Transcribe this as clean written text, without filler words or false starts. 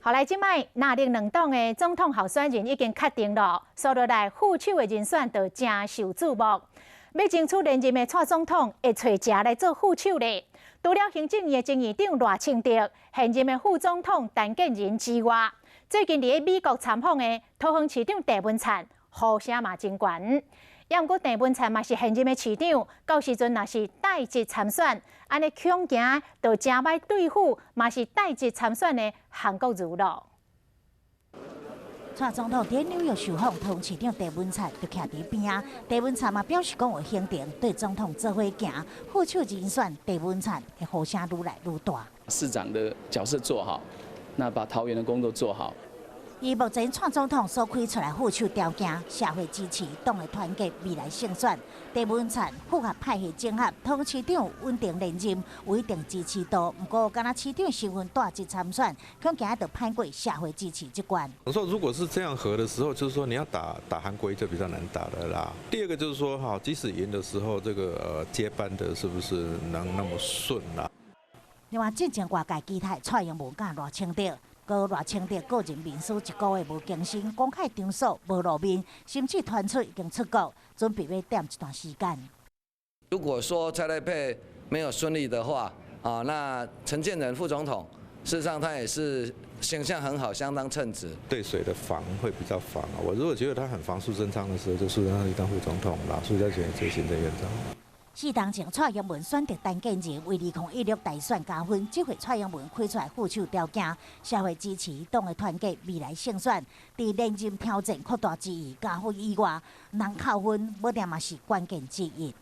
好來，這擺藍綠兩黨的總統候選人已經確定了，所落來副手的人選就誠受矚目。欲爭取連任的蔡總統會揣誰來做副手咧？除了行政院的前院長賴清德，現任的副總統陳建仁之外，最近佇咧美國參訪的桃園市長鄭文燦，呼聲嘛真懸。猶毋過鄭文燦嘛是現任的市長，到時陣若是帶職參選，按呢恐驚就誠歹對付，嘛是帶職參選的韓國瑜囉。蔡總統佇紐約受訪，桃園市長鄭文燦就徛佇邊仔。鄭文燦嘛表示講有行程對總統做伙行，副手人選鄭文燦的呼聲愈來愈大。市長的角色做好，那把桃園的工作做好。以目前蔡總統所開出來副手條件，社會支持、黨的團結、未來勝選，鄭文燦符合派系整合，桃園市長穩定連任，有一定支持度。毋過，敢若市長身份帶職參選，恐驚就攀過社會支持這關。我說，如果是這樣合的時候，就是說你要打打韓國瑜就比較難打的啦。第二個就是說，哈，即使贏的時候，這個接班的是不是能那麼順啦？另外，進前外界期待蔡英文佮賴清德。閣賴清德個人面書一個月無更新，公開場所無露面，甚至傳出已經出國，準備欲踮一段時間。如果說蔡賴配沒有順利的話，啊，那陳建仁副總統，事實上他也是形象很好，相當稱職。對誰的防會比較防啊？我如果覺得他很防蘇貞昌的時候，就蘇貞昌去當副總統啦，蘇嘉全做行政院長。四當前蔡英文選擇陳建仁為2016大選加分，這回蔡英文開出來副手條件，社會支持、黨的團結、未來勝選，佇連任挑戰擴大之餘，加分以外，人扣分，無定嘛是關鍵之一。